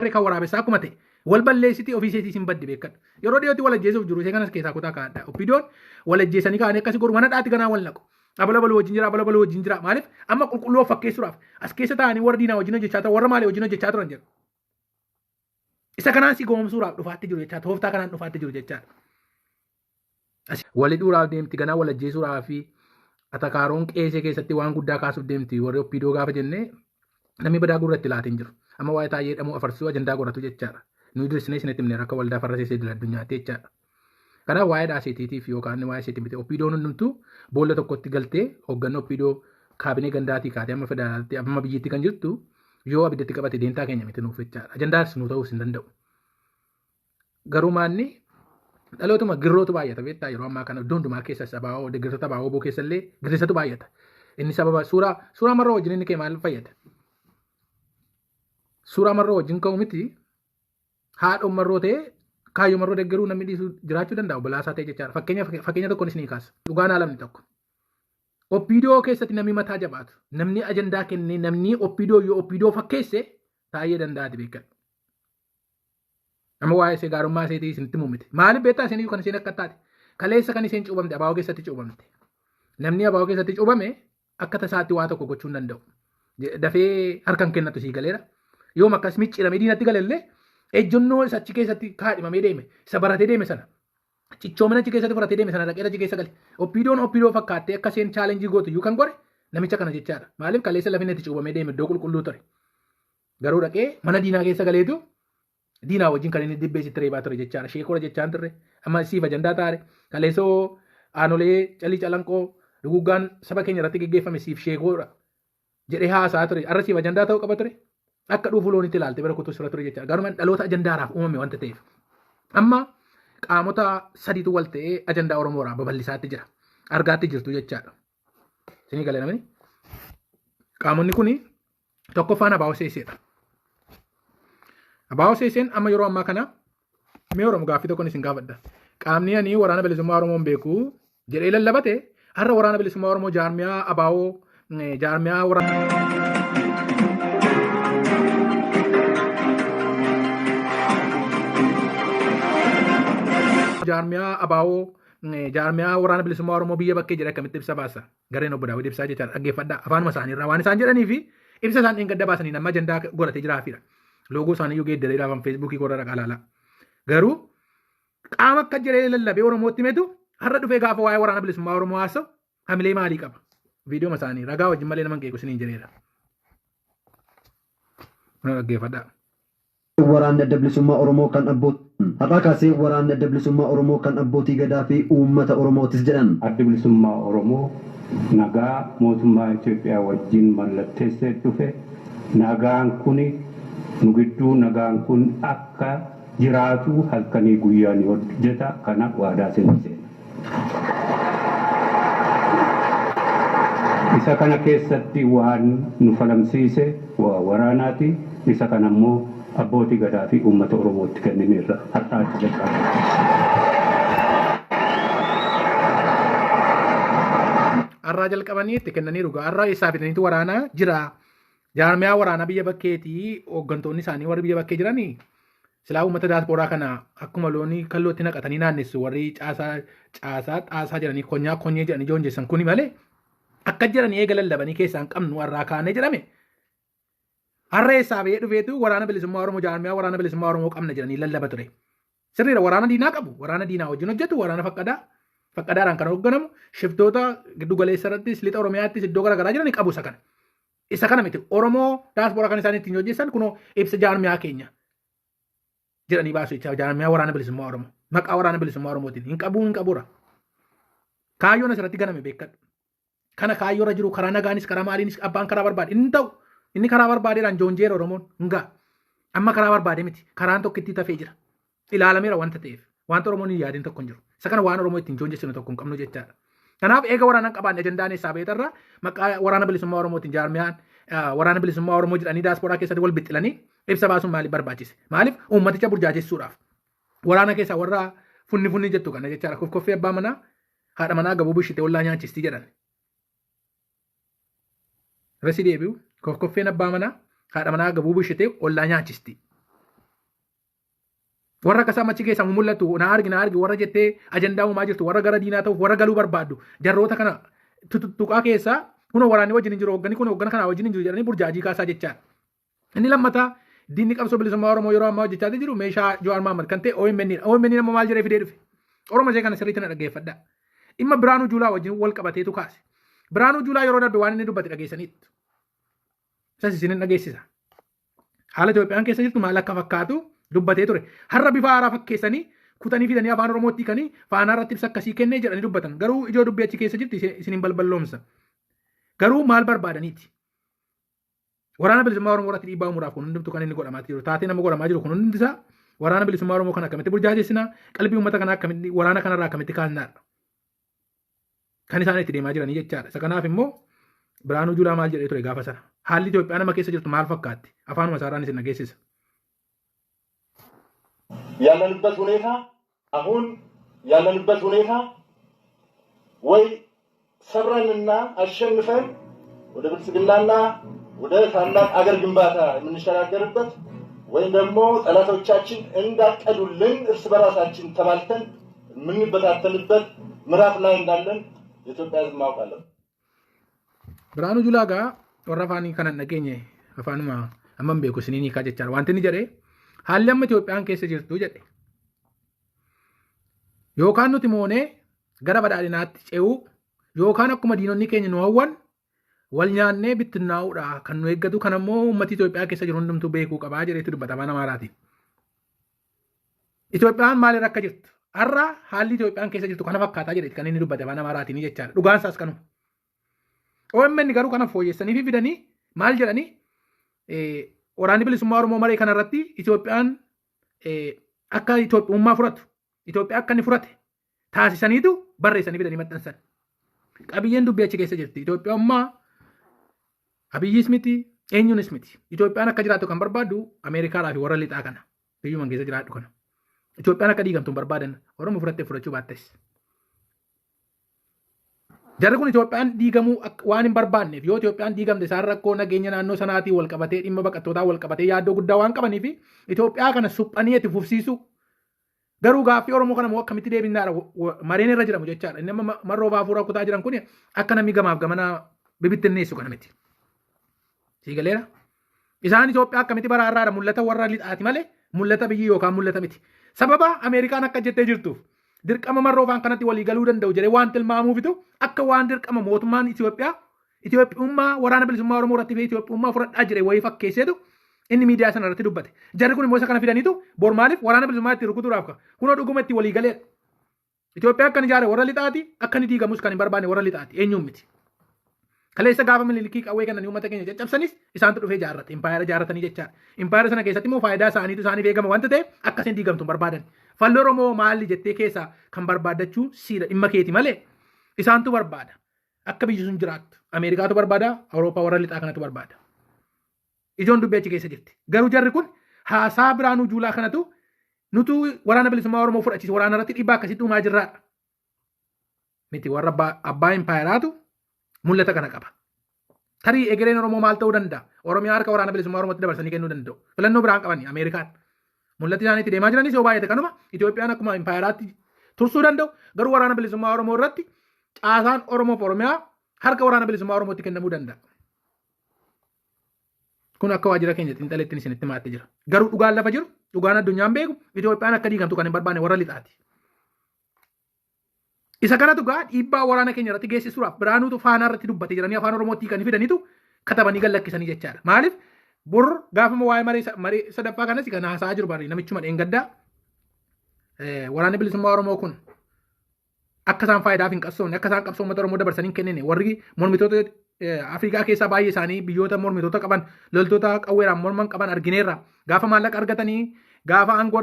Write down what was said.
Saree kan waraabessaa akkuma ta'e wal balleessitii ofii isheetii isin baddi beekadhu. Yeroo dhiyootti wal ajjeesuuf jiru ishee kanas keessaa kutaa kaa'adha. Oppiidoon wal ajjeesanii kaa'anii akkasii godhu mana dhaatti ganaa wal naqu. Abala baluu wajjin jira, abala baluu wajjin jira. Maaliif amma qulqulluu of fakkeessuudhaaf as keessa taa'anii warra diinaa wajjin hojjechaa turan, warra maalii wajjin hojjechaa turan jedhu. Isa kanaan si goomsuudhaaf dhufaatti jiru jechaa, tooftaa kanaan dhufaatti jiru jechaadha. Wal hidhuudhaaf deemti ganaa wal ajjeesuudhaaf fi atakaaroon qeesee keessatti waan guddaa kaasuuf deemti warri oppiidoo gaafa jennee namni badaa gurra itti laatee hin jiru. Amma waa'ee taayee dhamuu afarsuu ajandaa godhatu jechaadha. Nuyi dursinee isinitti himneera akka waldaa farra seesee idil addunyaatti jechaadha. Kanaaf waa'ee dhaaseetiitiif yookaan waa'ee seetii miti oppiidoon hundumtuu boolla tokkotti galtee hoogganni oppiidoo kaabinee gandaatii kaatee amma federaalaatti amma biyyatti kan jirtu yoo abiddatti qabate deentaa keenya miti nuuf jechaadha. Ajandaas nu ta'uus hin danda'u. Garuu maanni dhalootuma girrootu baay'ata beektaa yeroo ammaa kana iddoo hundumaa keessa sabaa'oo deeggartoota abaa'oo boo keessa illee girrisatu baay'ata. Inni sababa suuraa suuraa marroo wajjin inni kee maal fayyada? Suuraa marroo wajjin ka'u miti haadhoon marroo ta'ee kaayyoo marroo deeggaruu namni dhiisu jiraachuu danda'a obbolaasaa ta'e jechaadha. Fakkeenya fakkeenya tokkoon isinii kaasa. Dhugaan haalamni tokko. Oppiidoo keessatti namni mataa jabaatu namni ajandaa kennee namni oppiidoo yoo oppiidoo fakkeesse taa'ee danda'aati beekadhu. Amma waa'ee ishee gaarummaa isheetii isinitti himu miti. Maaliif beektaa isin iyyuu kan isheen akka taate? Kaleessa kan isheen cuubamte abaa'oo keessatti cuubamte. Namni abaa'oo keessatti cuubame akka tasaatti waa tokko gochuu hin danda'u. Dafee harka hin kennatu sii galeera. Yoom akkas micciiramee diinatti galellee ejjennoo isa achi keessatti kaadhimamee deeme isa baratee deeme sana cichoomina achi keessatti fudhatee deeme sana dhaqee achi keessa gale. Oppiidoon oppiidoo fakkaattee akka isheen chaalenjii gootu iyyuu kan godhe namicha kana jechaadha. Maaliif kaleessa lafni itti cuubamee deeme iddoo qulqulluu ture. Garuu dhaqee mana diinaa keessa galeetu diinaa wajjin kan inni dibbee sitti reebaa ture jechaadha. Sheekora jechaan turre. Amma siif ajandaa taare. Kaleessoo aanolee calii calanqoo duguggaan saba keenya irratti geggeeffame siif sheekoodha jedhee haasaa ture. Arra siif ajandaa ta'uu qaba ture. Akka dhuufu loonitti ilaalte bara kutuu sirra ture jechaadha. Garuu dhaloota ajandaaraaf uumame wanta ta'eef. Amma qaamota sadiitu wal ta'ee ajandaa Oromoodhaa babal'isaatti jira. Argaatti jirtu jechaadha. Isinii galee namni. Qaamonni kuni tokkoffaan abaa'oo seeseedha. Abaa'oo seeseen amma yeroo ammaa kana mee Oromoo gaaffii tokkoon isin gaafadha. Qaamni ani waraana bilisummaa Oromoo hin beeku jedhee lallabate har'a waraana bilisummaa Oromoo jaarmiyaa abaa'oo jaarmiyaa waraana. Jaarmiyaa abaa'oo jaarmiyaa waraana bilisummaa Oromoo biyya bakkee jedhe akkamitti ibsa baasa? Gareen obbo Daawud ibsaa jechaadha. Dhaggeeffadhaa. Afaanuma isaanii irraa waan isaan jedhanii fi ibsa isaan dheengadda baasanii nama ajandaa godhatee jiraafiidha. Loogoo isaanii iyyuu geeddaree dhaafan feesbuukii korra dhaqaa ilaalaa. Garuu qaama akka jedhee lallabee Oromootti himetu har'a dhufee gaafa waa'ee waraana bilisummaa Oromoo haasa'u hamilee maalii qaba? Viidiyooma isaanii ragaa wajjin malee nama hin qeequ isiniin jedheera. Dhaggeeffadhaa. Waraanni Adda Bilisummaa Oromoo kan Har'aa kaasee Waraanni Adda Bilisummaa Oromoo kan Abbootii Gadaa fi Uummata Oromootis jedhan. Addi Bilisummaa Oromoo nagaa mootummaa Itoophiyaa wajjin mallatteessee dhufe nagaan kuni nu gidduu nagaan kun akka jiraatu halkanii guyyaa ni hojjeta kana waadaa isinii seena. Isa kana keessatti waan nu falamsiise waa waraanaati. Isa kana immoo abbootii gadaa fi uummata Oromootti kennineerra har'aa itti jalqabna. Har'aa jalqabanii itti kennaniiru gaa. Har'a eessaa fidaniitu waraanaa jira. Jaarmiyaa waraanaa biyya bakkeetii hooggantoonni isaanii warri biyya bakkee jiranii silaa uummata daaspooraa kana akkuma loonii kallootti naqatanii naannessu warri caasaa caasaa xaasaa jedhanii konyaa konyee jedhanii joonjessan kuni malee akka jedhanii eega lallabanii keessaa hin qabnu har'aa kaanee jedhame. Har'a eessaa ba'ee dhufeetu waraana bilisummaa Oromoo jaarmiyaa waraana bilisummaa Oromoo qabna jedhanii lallaba ture. Sirriidha waraana diinaa qabu waraana diinaa wajjin hojjetu waraana faqqadaa faqqadaadhaan kan hoogganamu shiftoota giddu galeessa irrattis lixa Oromiyaattis iddoo garaagaraa jiran qabu isa kana. Isa kana miti Oromoo daaspooraa kan isaan ittiin hojjeessan kunoo ibsa jaarmiyaa keenya jedhanii baasu jecha jaarmiyaa waraana bilisummaa Oromoo maqaa waraana bilisummaa Oromootiin hin qabuu hin qabuura. Kaayyoon asirratti ganame beekadhu. Kana kaayyoo irra jiru karaa nagaanis karaa maaliinis abbaan karaa barbaade inni ta'u inni karaa barbaadeedhaan joonjeera Oromoon hin ga'a. Amma karaa barbaade miti karaan tokkittii tafee jira. Ilaalameera wanta ta'eef wanta Oromoon hin yaadin tokko hin jiru. Isa kana waan Oromoo ittiin joonjessinu tokko hin qabnu jechaadha. Kanaaf eega waraana hin qabaanne ajandaan eessaa beetarra maqaa waraana bilisummaa Oromootiin jaarmiyaan waraana bilisummaa Oromoo jedhanii daasporaa keessatti wal bixxilanii ibsa baasuun maaliif barbaachise? Maaliif uummaticha burjaajessuudhaaf? Waraana keessaa warra funni funni jettu kana jechaadha. Koffee abbaa manaa haadha manaa gabuu bishite ollaa nyaachisti jedhan. Irra si deebi'u koffeen abbaa manaa haadha manaa gabuu bishite ollaa nyaachisti. Warra akka isaan achi keessaa mul'atu na argi na argi warra jettee ajandaa uumaa jirtu, warra gara diinaa ta'uuf warra galuu barbaaddu, jarroota kana tuttuqaa keessaa kunoo waraanni wajjin hin jiru, hooggani kun hooggana kanaa wajjin hin jiru jedhanii burjaajii kaasaa jechaadha. Inni lammataa, diinni qabsoo bilisummaa Oromoo yeroo ammaa hojjechaa jiru meeshaa Jawaar Mahaammad kan ta'e OMN dha. OMN amma maal jedhee fidee dhufe? Oromoo ishee kana sirriitti na dhaggeeffadha. Dhimma Biraanuu Juulaa wajjin wal qabateetu kaase. Biraanuu Juulaa yeroo darbe waan inni dubbate dhageessaniitu. Isas isinin dhageessisa. Haala Itoophiyaan keessa jirtu maal akka fakkaatu dubbatee ture. Har'a bifa haaraa fakkeessanii kutanii fidanii afaan Oromootti kanii Faanaa irratti ibsa akkasii kennee jedhanii dubbatan. Garuu ijoo dubbii achi keessa jirti isinin balballoomsa. Garuu maal barbaadaniiti? Waraana Bilisummaa Oromoo irratti dhiibbaa uumuudhaaf kun hundumtu kan inni godhamaa jiru. Taatee nama godhamaa jiru kun hundi isaa waraana bilisummaa Oromoo kan akkamitti burjaajessinaa, qalbii uummata kanaa akkamitti, waraana kanarraa akkamitti kaasnaadha. Kan isaan itti deemaa jiranii jechaadha. Isa kanaaf immoo Biraanuu Juulaa maal jedhee ture gaafa sana? Haalli Itoophiyaa nama keessa jirtu maal fakkaatti? Afaanuma isaarraan isin dhageessisa. ያለንበት ሁኔታ አሁን ያለንበት ሁኔታ ወይ ሰብረንና አሸንፈን ወደ ብልጽግናና ወደ ታላቅ አገር ግንባታ የምንሸጋገርበት ወይም ደግሞ ጠላቶቻችን እንዳቀዱልን እርስ በራሳችን ተባልተን የምንበታተንበት ምዕራፍ ላይ እንዳለን የኢትዮጵያ ሕዝብ ማወቅ አለበት። Biraanuu Juulaa gaa warra afaanii kanan dhageenye afaanuma amma hin beeku isiniin hiikaa jechaadha. Wanti inni jedhe, haalli amma Itoophiyaan keessa jirtu jedhe, yookaan nuti moonee gara badhaadhinaatti ce'uu yookaan akkuma diinonni keenya nu hawwan wal nyaannee bittinnaa'uudha kan nu eeggatu. Kan ammoo uummati Itoophiyaa keessa jiru hundumtuu beekuu qabaa jedheetu dubbata afaan Amaaraatiin. Itoophiyaan maalirra akka jirtu, har'a haalli Itoophiyaan keessa jirtu kana fakkaataa jedheeti kan inni dubbate afaan Amaaraatiin jechaadha. Dhugaan isaas kanuma. OMN garuu kana fooyyessanii fi fidanii maal jedhanii, waraanni bilisummaa Oromoo maree kanarratti Itoophiyaan akka Itoophiyummaa fudhatu, Itoophiyaa akka inni fudhate taasisaniitu barreessanii fidanii maxxansan. Qabiyyeen dubbii achi keessa jirti. Itoophiyummaa Abiyyis miti, eenyuunis miti. Itoophiyaan akka jiraattu kan barbaaddu Ameerikaadhaa fi warra lixaa kana, biyyuma keessa jiraadhu kana. Itoophiyaan akka diigamtu hin barbaadan, Oromoo fudhattee fudhachuu baattes. Jarri kun Itoophiyaan diigamuu waan hin barbaanneef, yoo Itoophiyaan diigamte isaan rakkoo nageenya naannoo sanaatiin wal qabatee, dhimma baqattootaa wal qabatee yaaddoo guddaa waan qabaniif, Itoophiyaa kana suphanii itti fufsiisu. Garuu gaaffii Oromoo kana immoo akkamitti deebinaadha mareen irra jiramu jechaadha. Inni amma marroo hafuura kutaa jiran kun akka namni gamaaf gamana bibittinneessu kana miti. Sii galeera? Isaan Itoophiyaa akkamitti baraarraadha mul'ata warra lixaati malee mul'ata biyyi yookaan mul'ata miti. Sababa Ameerikaan akka jettee jirtuuf dirqama marroofaan kanatti walii galuu danda'u jedhee waan tilmaamuufitu, akka waan dirqama mootummaan Itoophiyaa Itoophiyummaa waraana bilisummaa Oromoo irratti fi Itoophiyummaa fudhadhaa jedhee wayii fakkeesseetu inni miidiyaa sana irratti dubbate. Jarri kun immoo isa kana fidaniitu bor maaliif waraana bilisummaa itti rukutuudhaaf ka kunoo dhuguma itti walii galeedha. Itoophiyaa akka inni ijaare warra lixaati, akka inni diigamus kan hin barbaanne warra lixaati, eenyuun miti. Kaleessa gaafa Minilikii qawwee kennanii uummata keenya caccabsanis isaantu dhufee ijaarrate. Impaayera ijaarratanii jechaadha. Impaayera sana keessatti immoo faayidaa isaaniitu isaaniif eegama wanta ta'eef akkasiin diigamtu hin barbaadan. Falli Oromoo maali jettee keessaa kan barbaaddachuu siidha, dhimma keeti malee isaantu barbaada. Akka biyyi sun jiraattu. Ameerikaatu barbaada, Awurooppaa warra lixaa kanatu barbaada. Ijoon dubbii achi keessa jirti. Garuu jarri kun haasaa Biraanuu Juulaa kanatu nutu waraana bilisummaa Oromoo fudhachiise, waraana irratti dhiibbaa akkasitti uumaa jirraadha. Miti, warra abbaa impaayeraatu mul'ata kana qaba. Tarii egereen Oromoo maal ta'uu danda'a? Oromiyaa harka waraana bilisummaa Oromootti dabarsanii kennuu danda'u. Filannoo biraan qabani Ameerikaan. Mul'ati isaanii itti deemaa jiranis yoo baay'ate kanuma, Itoophiyaan akkuma impaayeraatti tursuu danda'u. Garuu waraana bilisummaa Oromoo irratti caasaan Oromoof Oromiyaa harka waraana bilisummaa Oromootti kennamuu danda'a. Kun akka waajjira keenya xiinxaleettiin isinitti maattee jira. Garuu dhugaan lafa jiru, dhugaan addunyaan beeku, Itoophiyaan akka diigamtu kan hin barbaanne warra lixaati. Isa kanatu gaa dhiibbaa waraana keenya irratti geessisuudhaaf Biraanuutu Faanaa irratti dubbate jedhanii afaan Oromootti kan fidaniitu katabanii gallakkisanii jechaadha. Maaliif bor gaafama waa'ee maree sadaffaa kanas kan haasa'aa jiru bari namichuma dheengaddaa waraanni bilisummaa Oromoo kun akka isaan faayidaaf hin qabsoofne, akka isaan qabsoo uummata Oromoo dabarsanii hin kennine, warri mormitoota Afrikaa keessaa baay'ee isaanii biyyoota mormitoota qaban, loltoota qawweeraan morman qaban argineerra. Gaafa maallaqa argatanii, gaafa aangoo